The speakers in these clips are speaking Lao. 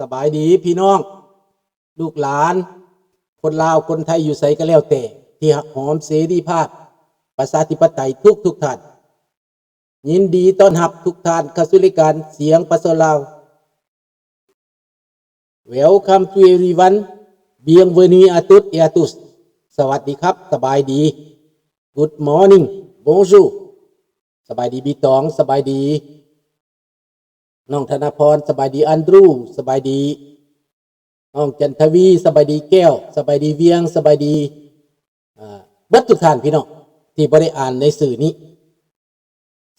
ສະບາຍດີພີ່ນ້ອງ ລູກຫຼານ ຄົນລາວ ຄົນໄທ ຢູ່ໃສກໍແລ້ວແຕ່ ທີ່ຮັກຫອມເສລີພາບ ປະຊາທິປະໄຕທຸກໆທ່ານ. ຍິນດີຕ້ອນຮັບທຸກທ່ານເຂົ້າສູ່ລາຍການສຽງປະຊາຊົນລາວ. Welcome to everyone. Bienvenue à toutes et à tous. ສະຫວັດດີຄັບ ສະບາຍດີ. Good morning. Bonjour. ສະບາຍດີບີຕອງ ສະບາຍດີນ້ອງທະນະພອນ ສະບາຍດີອັນດຣູ ສະບາຍດີນ້ອງຈັນທະວີ ສະບາຍດີແກ້ວ ສະບາຍດີວຽງ ສະບາຍດີ ເອີ ເບິດທຸກທ່ານພີ່ນ້ອງທີ່ບໍ່ໄດ້ອ່ານໃນຊື່ນີ້.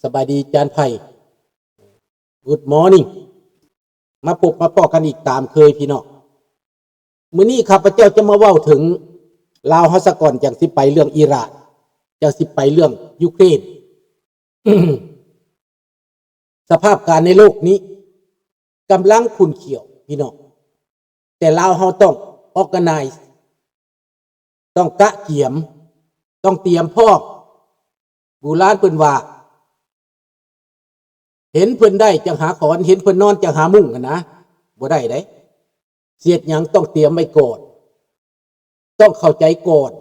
ສະບາຍດີຈານໄພ Good morning. ມາພົບມາພໍ້ກັນອີກຕາມເຄີຍພີ່ນ້ອງ. ມື້ນີ້ຂ້າພະເຈົ້າຈະມາເວົ້າເຖິງລາວເຮົາສາກ່ອນ ຈັ່ງຊິໄປເລື່ອງອີຣານ ຈັ່ງຊິໄປເລື່ອງຢູເຄຣນ. ສະພາບການໃນໂລກນີ້ກຳລັງຂຸ້ນຂຽວພີ່ນ້ອງ ແຕ່ລາວເຮົາຕ້ອງ organize ຕ້ອງກະກຽມ ຕ້ອງຕຽມພ້ອມ. ບູຮານເພິ່ນວ່າ ເຫັນເພິ່ນໄດ້ຈັ່ງຫາຂອນ ເຫັນເພິ່ນນອນຈັ່ງຫາມຸ້ງຫັ້ນນະ ບໍ່ໄດ້ເດ້. ເຮັດຫຍັງຕ້ອງຕຽມໄວ້ກ່ອນ ຕ້ອງເຂົ້າໃຈກ່ອນ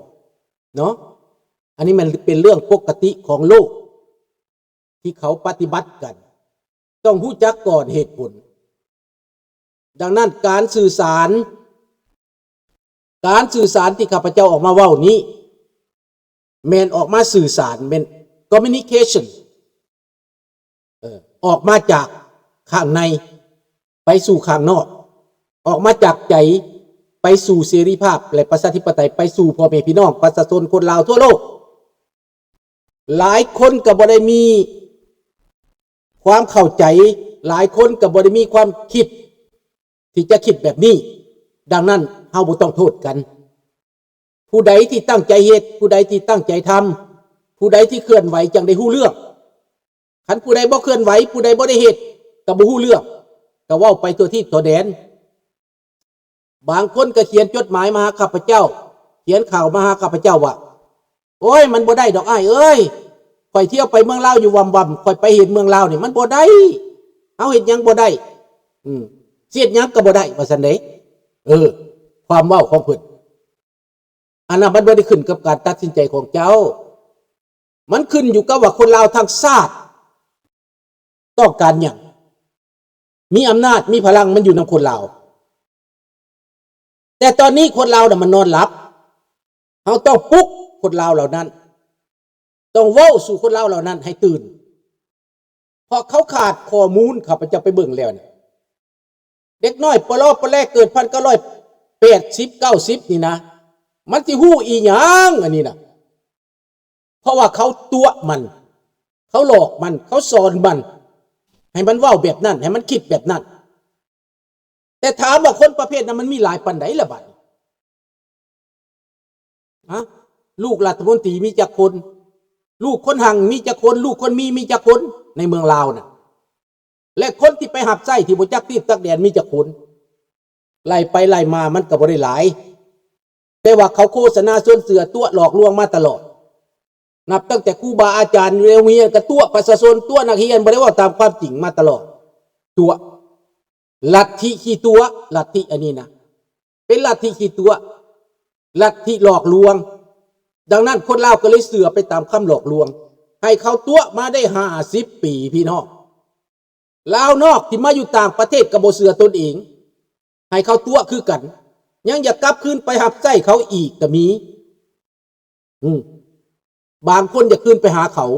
ເນາະ. ອັນນີ້ມັນເປັນເລື່ອງປົກກະຕິຂອງໂລກ ທີ່ເຂົາປະຕິບັດກັນ ຕ້ອງຮູ້ຈັກກ່ອນເຫດຜົນ. ດັ່ງນັ້ນການສື່ສານ ການສື່ສານທີ່ຂ້າພະເຈົ້າອອກມາເວົ້ານີ້ ແມ່ນອອກມາສື່ສານ ແມ່ນ communication ເອີ ອອກມາຈາກຂ້າງໃນໄປສູ່ຂ້າງນອກ ອອກມາຈາກໃຈໄປສູ່ເສລີພາບ ແລະ ປະຊາທິປະໄຕ ໄປສູ່ພໍ່ແມ່ພີ່ນ້ອງປະຊາຊົນຄົນລາວທົ່ວໂລກ. ຫຼາຍຄົນກໍບໍ່ໄດ້ມີຄວາມເຂົ້າໃຈ ຫຼາຍຄົນກໍບໍ່ໄດ້ມີຄວາມຄິດທີ່ຈະຄິດແບບນີ້. ດັ່ງນັ້ນເຮົາບໍ່ຕ້ອງໂທດກັນ. ຜູ້ໃດທີ່ຕັ້ງໃຈເຮັດ ຜູ້ໃດທີ່ຕັ້ງໃຈທຳ ຜູ້ໃດທີ່ເຄື່ອນໄຫວຈັ່ງໄດ້ຮູ້ເລື່ອງ. ຄັນຜູ້ໃດບໍ່ເຄື່ອນໄຫວ ຜູ້ໃດບໍ່ໄດ້ເຮັດ ກໍບໍ່ຮູ້ເລື່ອງ ກໍເວົ້າໄປທົ່ວທິດທົ່ວແດນ. ບາງຄົນກໍຂຽນຈົດໝາຍມາຫາຂ້າພະເຈົ້າ ຂຽນຂ່າວມາຫາຂ້າພະເຈົ້າວ່າ ໂອ້ຍ ມັນບໍ່ໄດ້ດອກອ້າຍເອີຍ ຂ້ອຍທ່ຽວໄປເມືອງລາວຢູ່ວ່ຳໆ ຂ້ອຍໄປເຫັນເມືອງລາວນີ້ມັນບໍ່ໄດ້ ເຮົາເຮັດຫຍັງບໍ່ໄດ້ ອືມ ຊິເຮັດຫຍັງກໍບໍ່ໄດ້ ວ່າຊັ້ນເດ້. ເອີ ຄວາມເວົ້າຂອງເພິ່ນ ອັນນັ້ນມັນບໍ່ໄດ້ຂຶ້ນກັບການຕັດສິນໃຈຂອງເຈົ້າ ມັນຂຶ້ນຢູ່ກັບວ່າຄົນລາວທັງຊາດຕ້ອງການຫຍັງ. ມີອຳນາດ ມີພະລັງ ມັນຢູ່ນຳຄົນລາວ. ແຕ່ຕອນນີ້ຄົນລາວນະມັນນອນຫຼັບ. ເຮົາຕ້ອງປຸກຄົນລາວເຫຼົ່ານັ້ນ, ຕ້ອງເວົ້າສູ່ຄົນລາວເຫຼົ່ານັ້ນໃຫ້ຕື່ນ. ເພາະເຂົາຂາດຂໍ້ມູນ, ຂ້າພະເຈົ້າໄປເບິ່ງແລ້ວນະ, ເດັກນ້ອຍປະລໍປະແລເກີດພັນເກົ້າຮ້ອຍແປດສິບ ເກົ້າສິບນີ້ນະ, ມັນຊິຮູ້ອີ່ຫຍັງອັນນີ້ນະ? ເພາະວ່າເຂົາຕົວະມັນ, ເຂົາຫຼອກມັນ, ເຂົາສອນມັນ, ໃຫ້ມັນເວົ້າແບບນັ້ນ, ໃຫ້ມັນຄິດແບບນັ້ນ. ແຕ່ຖາມວ່າຄົນປະເພດນັ້ນມັນມີຫຼາຍປານໃດລະບາດນີ້? ຮະ? ລູກລັດຖະມົນຕີມີຈັກຄົນ? ລູກຄົນຮັ່ງມີຈັກຄົນ? ລູກຄົນມີມີຈັກຄົນໃນເມືອງລາວນະ? ແລະ ຄົນທີ່ໄປຮັບໃຊ້ທີ່ບໍ່ຈັກຕີນຈັກແດນມີຈັກຄົນ? ໄລ່ໄປໄລ່ມາມັນກໍບໍ່ໄດ້ຫຼາຍ, ແຕ່ວ່າເຂົາໂຄສະນາຊວນເຊື່ອຕົວະຫຼອກລວງມາຕະຫຼອດ. ນັບຕັ້ງແຕ່ຄູບາອາຈານຢູ່ໃນໂຮງຮຽນກໍຕົວະປະຊາຊົນ, ຕົວະນັກຮຽນ, ບໍ່ໄດ້ເວົ້າຕາມຄວາມຈິງມາຕະຫຼອດ. ຕົວະ. ລັດທິຂີ້ຕົວະ, ລັດທິອັນນີ້ນະ ເປັນລັດທິຂີ້ຕົວະ, ລັດທິຫຼອກລວງ. ດັ່ງນັ້ນຄົນລາວກໍເລີຍເຊື່ອໄປຕາມຄຳຫຼອກລວງ, ໃຫ້ເຂົາຕົວະມາໄດ້ຫ້າສິບປີພີ່ນ້ອງ. ລາວນອກທີ່ມາຢູ່ຕ່າງປະເທດກໍບໍ່ເຊື່ອຕົນເອງ, ໃຫ້ເຂົາຕົວະຄືກັນ, ຍັງຢາກກັບຄືນໄປຮັບໃຊ້ເຂົາອີກກໍມີ. ອືມ ບາງຄົນຢາກຄືນໄປຫາເຂົາ,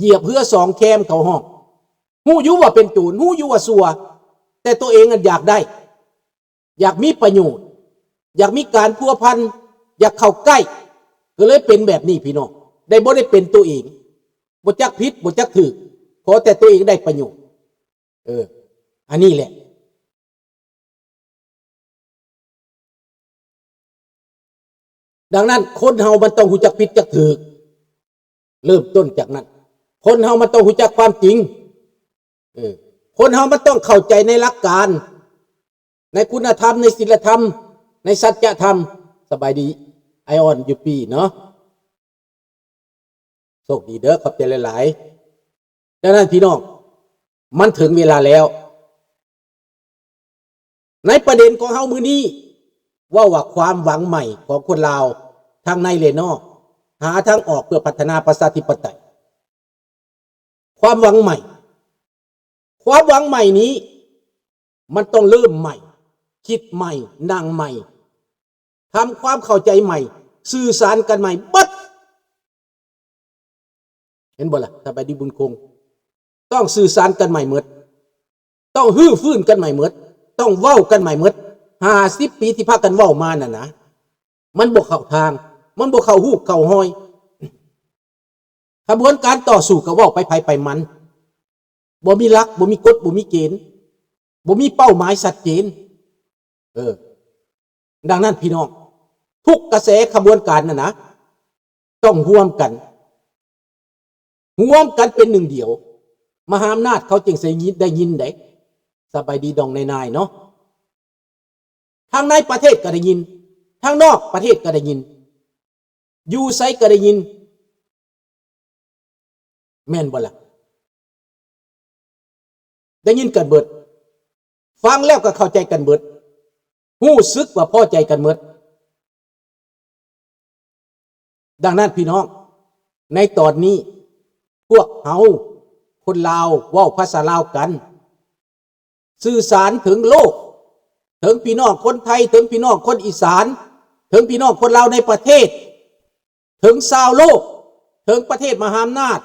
ຢຽບເຮືອສອງແຄມເຂົາຮ້ອງ. ຮູ້ຢູ່ວ່າເປັນໂຈນ, ຮູ້ຢູ່ວ່າຊົ່ວ, ແຕ່ຕົວເອງນັ້ນຢາກໄດ້, ຢາກມີປະໂຫຍດ, ຢາກມີການພົວພັນ, ຢາກເຂົ້າໃກ້, ກໍເລີຍເປັນແບບນີ້ພີ່ນ້ອງ. ໄດ້ ບໍ່ໄດ້ເປັນຕົວເອງ, ບໍ່ຈັກຜິດ, ບໍ່ຈັກຖືກ, ຂໍແຕ່ຕົວເອງໄດ້ປະໂຫຍດ. ເອີ ອັນນີ້ແຫຼະ. ດັ່ງນັ້ນຄົນເຮົາມັນຕ້ອງຮູ້ຈັກຜິດຈັກຖືກ, ເລີ່ມຕົ້ນຈາກນັ້ນ. ຄົນເຮົາມັນຕ້ອງຮູ້ຈັກຄວາມຈິງ, ເອີ ຄົນເຮົາມັນຕ້ອງເຂົ້າໃຈໃນຫຼັກການ, ໃນຄຸນນະທຳ, ໃນສິນລະທຳ, ໃນສັດຈະທຳ. ສະບາຍດີ ໄອອອນ ຢູປີເນາະ. ໂຊກດີເດີ, ຂອບໃຈຫຼາຍໆ. ດັ່ງນັ້ນພີ່ນ້ອງ, ມັນເຖິງເວລາແລ້ວ. ໃນປະເດັນຂອງເຮົາມື້ນີ້ ເວົ້າວ່າຄວາມຫວັງໃໝ່ຂອງຄົນລາວທັງໃນ ແລະ ນອກ ຫາທາງອອກເພື່ອພັດທະນາປະຊາທິປະໄຕ. ຄວາມຫວັງໃໝ່ ຄວາມຫວັງໃໝ່ນີ້ ມັນຕ້ອງເລີ່ມໃໝ່, ຄິດໃໝ່, ນັ່ງໃໝ່, ທຳຄວາມເຂົ້າໃຈໃໝ່, ສື່ສານກັນໃໝ່ເບິດ. ເຫັນບໍ່ລະ? ສະບາຍດີບຸນຄົງ. ຕ້ອງສື່ສານກັນໃໝ່ເໝິດ, ຕ້ອງຮື້ຟື້ນກັນໃໝ່ເໝິດ, ຕ້ອງເວົ້າກັນໃໝ່ເໝິດ. ຫ້າສິບປີທີ່ພາກັນເວົ້າມານັ້ນນະ ມັນບໍ່ເຂົ້າທາງ, ມັນບໍ່ເຂົ້າຮູບເຂົ້າຮອຍ. ຂະບວນການຕໍ່ສູ້ກໍເວົ້າໄປໃຜໄປມັນ, ບໍ່ມີຫຼັກ, ບໍ່ມີກົດ, ບໍ່ມີເກນ, ບໍ່ມີເປົ້າໝາຍຊັດເຈນ. ເອີ ດັ່ງນັ້ນພີ່ນ້ອງ, ທຸກກະແສຂະບວນການນັ້ນນະ ຕ້ອງຮ່ວມກັນ, ຮ່ວມກັນເປັນໜຶ່ງດຽວ, ມະຫາອຳນາດເຂົາຈຶ່ງຊິໄດ້ຍິນໄດ໋. ສະບາຍດີດອງນາຍໆເນາະ. ທາງໃນປະເທດກໍໄດ້ຍິນ, ທາງນອກປະເທດກໍໄດ້ຍິນ, ຢູ່ໃສກໍໄດ້ຍິນ, ແມ່ນບໍ່ລະ? ໄດ້ຍິນກັນເບິດ, ຟັງແລ້ວກໍເຂົ້າໃຈກັນເບິດ, ຮູ້ສຶກວ່າພໍໃຈກັນເໝິດ. ດັ່ງນັ້ນພີ່ນ້ອງ, ໃນຕອນນີ້ ພວກເຮົາຄົນລາວເວົ້າພາສາລາວກັນ, ສື່ສານເຖິງໂລກ, ເຖິງພີ່ນ້ອງຄົນໄທ, ເຖິງພີ່ນ້ອງຄົນອີສານ, ເຖິງພີ່ນ້ອງຄົນລາວໃນປະເທດ, ເຖິງຊາວໂລກ, ເຖິງປະເທດມະຫາອຳນາດ,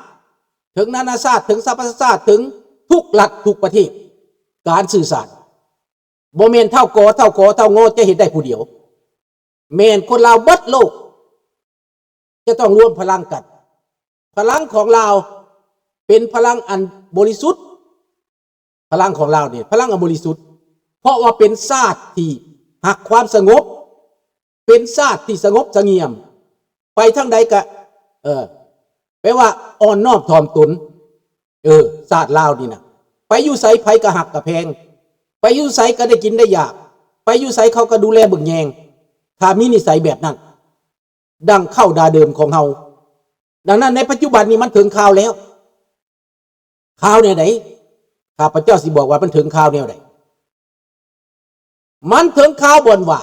ເຖິງນານາຊາດ, ເຖິງສະຫະປະຊາຊາດ, ເຖິງທຸກລັດທຸກປະເທດ. ການສື່ສານ ບໍ່ແມ່ນເຖົ້າກໍ ເຖົ້າກໍ ເຖົ້າງໍຈະເຮັດໄດ້ຜູ້ດຽວ, ແມ່ນຄົນລາວເບິດໂລກຈະຕ້ອງລວມພະລັງກັນ. ພະລັງຂອງລາວເປັນພະລັງອັນບໍລິສຸດ, ພະລັງຂອງລາວນີ້ພະລັງອັນບໍລິສຸດ, ເພາະວ່າເປັນຊາດທີ່ຮັກຄວາມສະຫງົບ, ເປັນຊາດທີ່ສະຫງົບສະຫງຽມ, ໄປທາງໃດກະ ເອີ ແປວ່າອ່ອນນ້ອມຖ່ອມຕົນ. ເອີ ຊາດລາວນີ້ນະ ໄປຢູ່ໃສໃຜກະຮັກກະແພງ, ໄປຢູ່ໃສກະໄດ້ກິນໄດ້ຢາກ, ໄປຢູ່ໃສເຂົາກະດູແລເບິ່ງແຍງ, ຖ້າມີນິໄສແບບນັ້ນ ດັ່ງເຄົ້າດາເດີມຂອງເຮົາ. ດັ່ງນັ້ນໃນປັດຈຸບັນນີ້ມັນເຖິງຄາວແລ້ວ. ຄາວແນວໃດ? ຂ້າພະເຈົ້າຊິບອກວ່າມັນເຖິງຄາວແນວໃດ. ມັນເຖິງຄາວບ່ອນວ່າ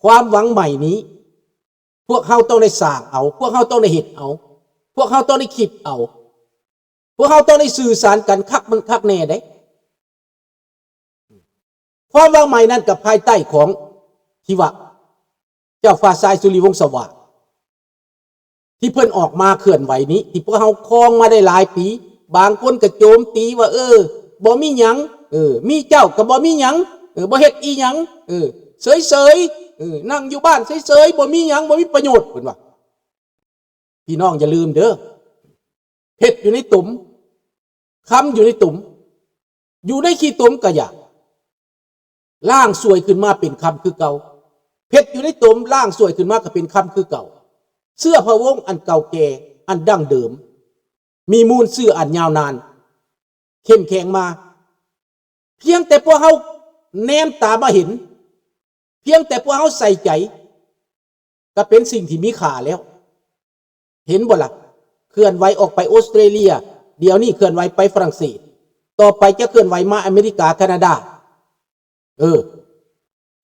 ຄວາມຫວັງໃໝ່ນີ້ ພວກເຮົາຕ້ອງໄດ້ສ້າງເອົາ, ພວກເຮົາຕ້ອງໄດ້ເຮັດເອົາ, ພວກເຮົາຕ້ອງໄດ້ຄິດເອົາ, ພວກເຮົາຕ້ອງໄດ້ສື່ສານກັນຄັກມັນຄັກແນ່ເດ້. ຄວາມຫວັງໃໝ່ນັ້ນກໍພາຍໃຕ້ຂອງທີ່ວ່າ ເຈົ້າຟ້າຊາຍ ສຸລິວົງສະຫວາດ ທີ່ເພິ່ນອອກມາເຄື່ອນໄຫວນີ້ ທີ່ພວກເຮົາຄອງມາໄດ້ຫຼາຍປີ, ບາງຄົນກໍໂຈມຕີວ່າ ເອີ ບໍ່ມີຫຍັງ, ເອີ ມີເຈົ້າກໍບໍ່ມີຫຍັງ, ເອີ ບໍ່ເຮັດອີຫຍັງ, ເອີ ເສີຍໆ, ເອີ ນັ່ງຢູ່ບ້ານເສີຍໆ, ບໍ່ມີຫຍັງ, ບໍ່ມີປະໂຫຍດ, ເພິ່ນວ່າ. ພີ່ນ້ອງຢ່າລືມເດີ້, ເພັດຢູ່ໃນຕຸມ, ຄຳຢູ່ໃນຕຸມ, ຢູ່ໃນຂີ້ຕົມກໍຢ່າ, ລ້າງສວຍຂຶ້ນມາເປັນຄຳຄືເກົ່າ. ເພັດຢູ່ໃນຕົມ, ລ້າງສວຍຂຶ້ນມາກໍເປັນຄຳຄືເກົ່າ. ເຊື້ອພະວົງອັນເກົ່າແກ່, ອັນດັ້ງເດີມ, ມີມູນເຊື້ອອັນຍາວນານ, ເຂັ້ມແຂງມາ. ພຽງແຕ່ພວກເຮົາແນມຕາມາເຫັນ, ພຽງແຕ່ພວກເຮົາໃສ່ໃຈ, ກໍເປັນສິ່ງທີ່ມີຄ່າແລ້ວ. ເຫັນບໍ່ລະ? ເຄື່ອນໄຫວອອກໄປອົດສະຕຣາເລຍ, ດຽວນີ້ເຄື່ອນໄຫວໄປຝຣັ່ງເສດ, ຕໍ່ໄປຈະເຄື່ອນໄຫວມາອາເມລິກາ, ການາດາ, ເອີ,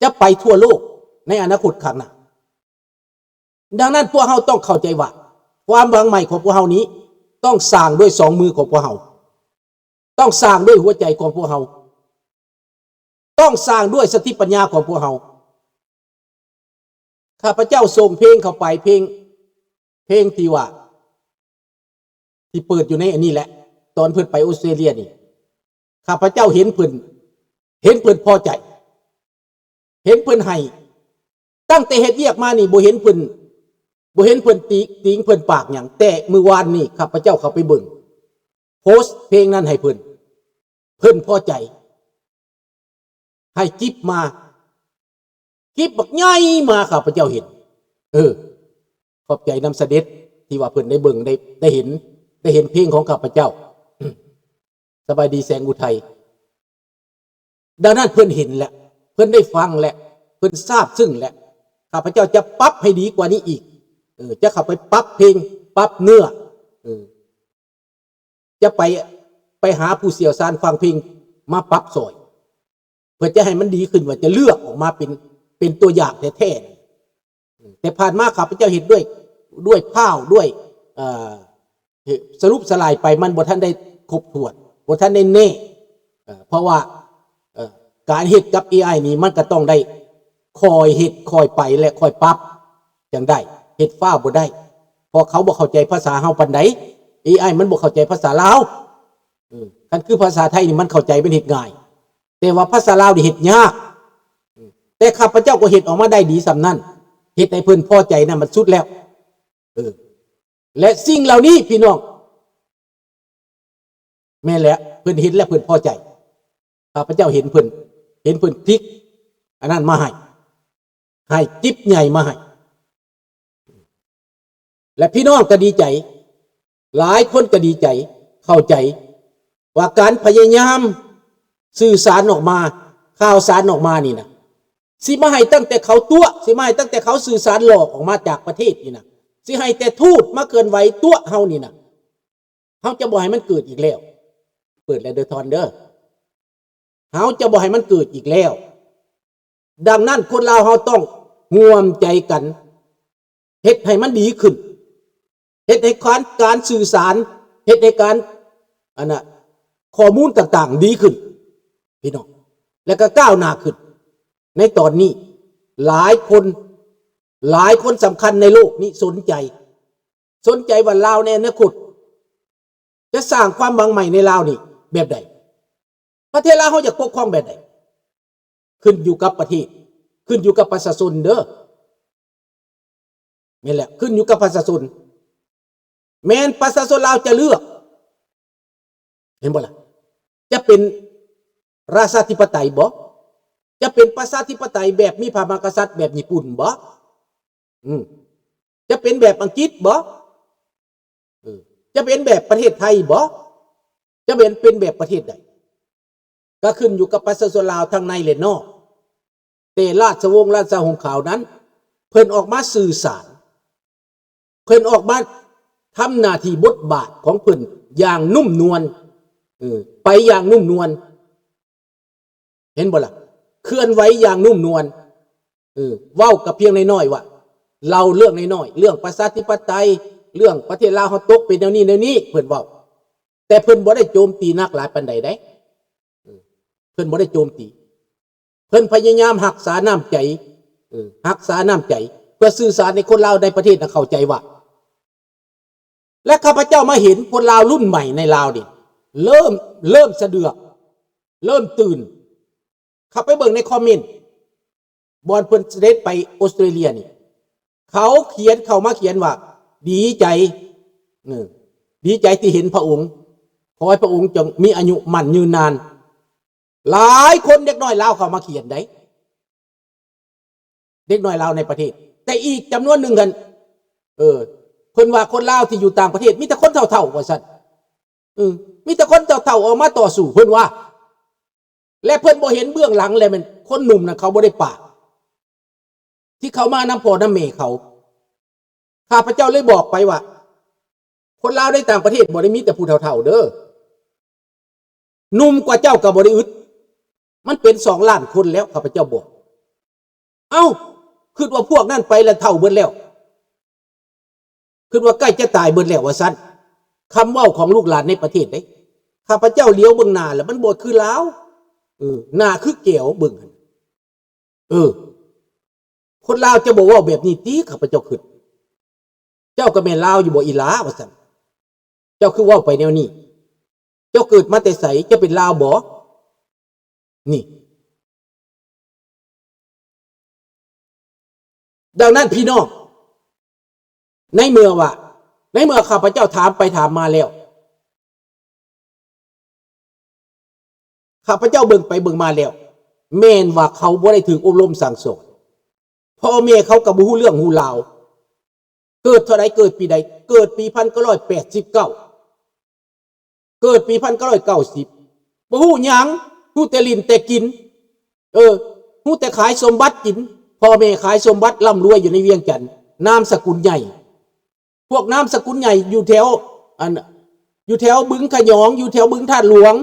ຈະໄປທົ່ວໂລກໃນອະນາຄົດຂ້າງໜ້າ. ດັ່ງນັ້ນ, ພວກເຮົາຕ້ອງເຂົ້າໃຈວ່າ ຄວາມຫວັງໃໝ່ຂອງພວກເຮົານີ້ ຕ້ອງສ້າງດ້ວຍສອງມືຂອງພວກເຮົາ, ຕ້ອງສ້າງດ້ວຍຫົວໃຈຂອງພວກເຮົາ, ຕ້ອງສ້າງດ້ວຍສະຕິປັນຍາຂອງພວກເຮົາ. ຂ້າພະເຈົ້າສົ່ງເພງເຂົ້າໄປ, ເພງ, ເພງທີ່ວ່າ ທີ່ເປີດຢູ່ໃນອັນນີ້ແຫຼະ, ຕອນເພິ່ນໄປອົດສະຕຣາເລຍນີ້, ຂ້າພະເຈົ້າເຫັນເພິ່ນ, ເຫັນເພິ່ນພໍໃຈ, ເຫັນເພິ່ນໃຫ້. ຕັ້ງແຕ່ເຮັດວຽກມານີ້ ບໍ່ເຫັນເພິ່ນ, ບໍ່ເຫັນເພິ່ນຕິ, ຕິງເພິ່ນປາກຫຍັງ, ແຕ່ມື້ວານນີ້ ຂ້າພະເຈົ້າເຂົ້າໄປເບິ່ງ, ໂພສເພງນັ້ນໃຫ້ເພິ່ນ, ເພິ່ນພໍໃຈ. ໃຫ້ກິບມາ, ກິບບັກໃຫຍ່ມາ, ຂ້າພະເຈົ້າເຫັນ. ເອີ, ຂອບໃຈນຳສະເດັດ ທີ່ວ່າເພິ່ນໄດ້ເບິ່ງ, ໄດ້, ໄດ້ເຫັນ, ໄດ້ເຫັນເພງຂອງຂ້າພະເຈົ້າ. ສະບາຍດີແສງອຸໄທ. ດັ່ງນັ້ນເພິ່ນເຫັນແລ້ວ, ເພິ່ນໄດ້ຟັງແລ້ວ, ເພິ່ນຊາບຊຶ້ງແລ້ວ. ຂ້າພະເຈົ້າຈະປັບໃຫ້ດີກວ່ານີ້ອີກ. ເອີ, ຈະເຂົ້າໄປປັບເພງ, ປັບເນື້ອ. ເອີ. ຈະໄປ, ໄປຫາຜູ້ຊ່ຽວຊານຟັງເພງມາປັບຊ່ອຍ. ເພື່ອຈະໃຫ້ມັນດີຂຶ້ນ ວ່າຈະເລືອກອອກມາເປັນ ເປັນຕົວຢ່າງແທ້ໆ. ແຕ່ຜ່ານມາຂ້າພະເຈົ້າເຮັດດ້ວຍ ດ້ວຍພ້າວ ດ້ວຍ ເອີ ສະຫຼຸບສະຫຼາຍໄປ ມັນບໍ່ທັນໄດ້ຄົບຖ້ວນ ບໍ່ທັນໄດ້ແນ່ ເອີ ເພາະວ່າ ເອີ ການເຮັດກັບເອໄອນີ້ ມັນກໍຕ້ອງໄດ້ຄ່ອຍເຮັດຄ່ອຍໄປ ແລະ ຄ່ອຍປັບຈັ່ງໄດ້ ເຮັດຟ້າວບໍ່ໄດ້ ເພາະເຂົາບໍ່ເຂົ້າໃຈພາສາເຮົາປານໃດ ເອໄອມັນບໍ່ເຂົ້າໃຈພາສາລາວ ເອີ ຄັນຄືພາສາໄທນີ້ມັນເຂົ້າໃຈ ມັນເຮັດງ່າຍ ແຕ່ວ່າພາສາລາວນີ້ເຮັດຍາກ ແຕ່ຂ້າພະເຈົ້າກໍເຮັດອອກມາໄດ້ດີສ່ຳນັ້ນ ເຮັດໃຫ້ເພິ່ນພໍໃຈນັ້ນມັນສຸດແລ້ວ ເອີ ແລະ ສິ່ງເຫຼົ່ານີ້ພີ່ນ້ອງ ແມ່ນແຫຼະ ເພິ່ນເຫັນແລ້ວເພິ່ນພໍໃຈ ຂ້າພະເຈົ້າເຫັນເພິ່ນ ເຫັນເພິ່ນຄລິກອັນນັ້ນມາໃຫ້ ໃຫ້ຈິບໃຫຍ່ມາໃຫ້ ແລະ ພີ່ນ້ອງກໍດີໃຈ ຫຼາຍຄົນກໍດີໃຈ ເຂົ້າໃຈວ່າການພະຍາຍາມສື່ສານອອກມາ ຂ່າວສານອອກມານີ້ນະ ຊິມາໃຫ້ຕັ້ງແຕ່ເຂົາຕົວະ ຊິມາໃຫ້ຕັ້ງແຕ່ເຂົາສື່ສານຫຼອກອອກມາຈາກປະເທດນີ້ນະ ຊິໃຫ້ແຕ່ທູດມາເຄື່ອນໄຫວຕົວະເຮົານີ້ນະ ເຮົາຈະບໍ່ໃຫ້ມັນເກີດອີກແລ້ວ ເປີດແລ້ວເດີທອນເດີ ເຮົາຈະບໍ່ໃຫ້ມັນເກີດອີກແລ້ວ. ດັ່ງນັ້ນຄົນລາວເຮົາຕ້ອງຮ່ວມໃຈກັນ ເຮັດໃຫ້ມັນດີຂຶ້ນ ເຮັດໃຫ້ການ ການສື່ສານ ເຮັດໃຫ້ການ ອັນນ່າ ຂໍ້ມູນຕ່າງໆດີຂຶ້ນ ພີ່ນ້ອງ ແລະ ກໍກ້າວໜ້າຂຶ້ນ. ໃນຕອນນີ້ຫຼາຍຄົນ ຫຼາຍຄົນສຳຄັນໃນໂລກນີ້ສົນໃຈ ສົນໃຈວ່າລາວໃນອະນາຄົດຈະສ້າງຄວາມຫວັງໃໝ່ໃນລາວນີ້ແບບໃດ? ປະເທດລາວເຮົາຢາກປົກຄອງແບບໃດ? ຂຶ້ນຢູ່ກັບປະເທດ ຂຶ້ນຢູ່ກັບປະຊາຊົນເດີ ແມ່ນແຫຼະ ຂຶ້ນຢູ່ກັບປະຊາຊົນ ແມ່ນປະຊາຊົນລາວຈະເລືອກ ເຫັນບໍ່ລະ? ຈະເປັນລາຊາທິປະໄຕບໍ? ຈະເປັນປະຊາທິປະໄຕແບບມີພະມະຫາກະສັດແບບຍີ່ປຸ່ນບໍ? ອືມ ຈະເປັນແບບອັງກິດບໍ? ເອີ ຈະເປັນແບບປະເທດໄທບໍ? ຈະເປັນ ເປັນແບບປະເທດໃດ? ກໍຂຶ້ນຢູ່ກັບປະຊາຊົນລາວທັງໃນ ແລະ ນອກ. ແຕ່ລາຊະວົງ ລາຊະຫົງຂາວນັ້ນ ເພິ່ນອອກມາສື່ສານ ເພິ່ນອອກມາທຳໜ້າທີ່ບົດບາດຂອງເພິ່ນຢ່າງນຸ້ມນວນ ເອີ ໄປຢ່າງນຸ້ມນວນ ເຫັນບໍ່ລະ? ເຄື່ອນໄຫວຢ່າງນຸ້ມນວນ ເອີ ເວົ້າກັບພຽງນ້ອຍໆ ວ່າ ເລົ່າເລື່ອງນ້ອຍໆ ເລື່ອງປະຊາທິປະໄຕ ເລື່ອງປະເທດລາວເຮົາຕົກເປັນແນວນີ້ແນວນີ້ ເພິ່ນເວົ້າ ແຕ່ເພິ່ນບໍ່ໄດ້ໂຈມຕີໜັກຫຼາຍປານໃດເດ້ ເອີ ເພິ່ນບໍ່ໄດ້ໂຈມຕີ ເພິ່ນພະຍາຍາມຮັກສານ້ຳໃຈ ເອີ ຮັກສານ້ຳໃຈ ເພື່ອສື່ສານໃຫ້ຄົນລາວໃນປະເທດນະເຂົ້າໃຈວ່າ ແລະ ຂ້າພະເຈົ້າມາເຫັນຄົນລາວລຸ້ນໃໝ່ໃນລາວນີ້ ເລີ່ມ ເລີ່ມສະເດືອກ ເລີ່ມຕື່ນ. ເຂົ້າໄປເບິ່ງໃນຄອມເມັນ ບ່ອນເພິ່ນສະເດັດໄປອົດສະຕຣາເລຍນີ້ ເຂົາຂຽນເຂົ້າມາຂຽນວ່າ ດີໃຈ ເອີ ດີໃຈທີ່ເຫັນພະອົງ ຂໍໃຫ້ພະອົງຈົ່ງມີອາຍຸໝັ້ນຍືນນານ. ຫຼາຍຄົນເດັກນ້ອຍລາວເຂົ້າມາຂຽນໃດ ເດັກນ້ອຍລາວໃນປະເທດ ແຕ່ອີກຈຳນວນໜຶ່ງຫັ້ນ ເອີ ເພິ່ນວ່າຄົນລາວທີ່ຢູ່ຕ່າງປະເທດມີແຕ່ຄົນເຖົ້າໆ ວ່າຊັ້ນ ເອີ ມີແຕ່ຄົນເຖົ້າໆ ອອກມາຕໍ່ສູ້ ເພິ່ນວ່າ ແລະ ເພິ່ນບໍ່ເຫັນເບື້ອງຫຼັງ ແລະ ແມ່ນຄົນໜຸ່ມນັ້ນເຂົາບໍ່ໄດ້ປາກ ທີ່ເຂົ້າມານຳພໍ່ນຳແມ່ເຂົາ. ຂ້າພະເຈົ້າເລີຍບອກໄປວ່າ ຄົນລາວໃນຕ່າງປະເທດບໍ່ໄດ້ມີແຕ່ຜູ້ເຖົ້າໆ ເດີ ໜຸ່ມກວ່າເຈົ້າກໍບໍ່ໄດ້ອຶດ ມັນເປັນສອງລ້ານຄົນແລ້ວ ຂ້າພະເຈົ້າບອກ. ເອົ້າ ຄິດວ່າພວກນັ້ນໄປແລ້ວເຖົ້າເບິດແລ້ວ ຄິດວ່າໃກ້ຈະຕາຍເບິດແລ້ວວ່າຊັ້ນ ຄຳເວົ້າຂອງລູກຫຼານໃນປະເທດເດ້. ຂ້າພະເຈົ້າຫຼຽວເບິ່ງໜ້າແລ້ວມັນບໍ່ຄືລາວ ເອີ ໜ້າຄືແກວເບິ່ງຫັ້ນ ເອີ ຄົນລາວຈະບໍ່ເວົ້າແບບນີ້ຕິ ຂ້າພະເຈົ້າຄິດ. ເຈົ້າກໍແມ່ນລາວຢູ່ບໍ່ອີ່ຫຼ້າ ວ່າຊັ້ນ. ເຈົ້າຄືເວົ້າໄປແນວນີ້? ເຈົ້າເກີດມາແຕ່ໃສ? ເຈົ້າເປັນລາວບໍ່? ນີ້. ດັ່ງນັ້ນພີ່ນ້ອງ, ໃນເມື່ອວ່າ, ໃນເມື່ອຂ້າພະເຈົ້າຖາມໄປຖາມມາແລ້ວ, ຂ້າພະເຈົ້າເບິ່ງໄປເບິ່ງມາແລ້ວ, ແມ່ນວ່າເຂົາບໍ່ໄດ້ຖືກອົບຮົມສັ່ງສອນ. ພໍ່ແມ່ເຂົາກໍບໍ່ຮູ້ເລື່ອງຮູ້ລາວ. ເກີດເທົ່າໃດ? ເກີດປີໃດ? ເກີດປີພັນເກົ້າຮ້ອຍແປດສິບເກົ້າ. ເກີດປີພັນເກົ້າຮ້ອຍເກົ້າສິບ ບໍ່ຮູ້ຫຍັງ, ຮູ້ແຕ່ຫຼິ້ນແຕ່ກິນ. ເອີ, ຮູ້ແຕ່ຂາຍສົມບັດກິນ. ພໍ່ແມ່ຂາຍສົມບັດ, ລ່ຳລວຍຢູ່ໃນວຽງຈັນ, ນາມສະກຸນໃຫຍ່. ພວກນາມສະກຸນໃຫຍ່ຢູ່ແຖວ, ອັນ, ຢູ່ແຖວບຶງຂະຫຍອງ, ຢູ່ແຖວບຶງທາດຫຼວງ,